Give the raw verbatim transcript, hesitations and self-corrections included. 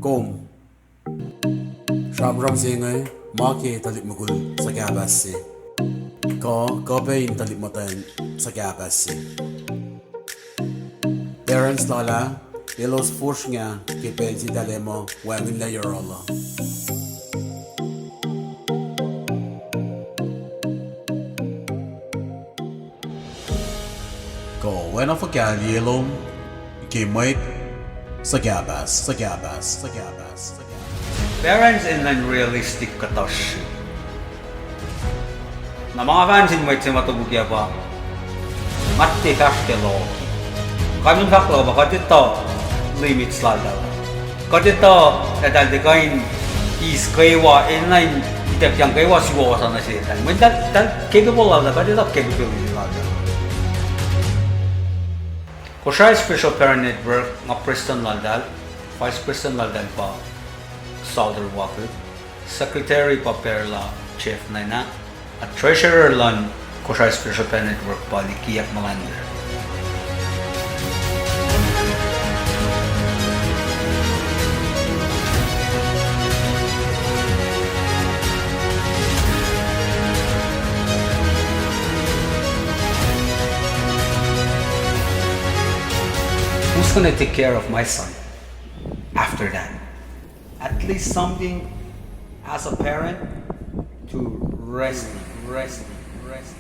Kom. Sramsram se inge ma ke tuhlihk mukul suhkahpahs se, kuh kuh pac in tuhlihk muhtwacn suhkahpahs se. Parents lal ah, elos fosrngah ke pacl se eltahl ac muh wacngihnlac yohrohl uh. Kuh oacna fuhkah liye lom ke mwet suhkahpahs, suhkahpahs, suhkahpahs, suhkahpahs? Parents enenuh in realistic kuhtuh srihk. Na ma nga fahk nuh sin mwet se ma topuk ah pa, nga tiac fahsr ke loh. Kalmen fahk lah pa kuht etuh limits laltahl. Kuht etuh eltahl tiac kuh in eis kwewa, enenuh in ituckyang kwewa suwohs uh nuh seltahl. Mweyen eltahl capable laltahl, kuht etuh capability laltahl. Kosrae Special Parent Network, nga prestuhn laltahl, vice prestuhn laltahl pa Salter Walker, secretary pa Perla Jeff Nena, a treasurer luhn Kosrae Special Parent Network pa Likiak Melander. Who's gonna take care of my son after that? At least something as a parent to rest, rest, rest.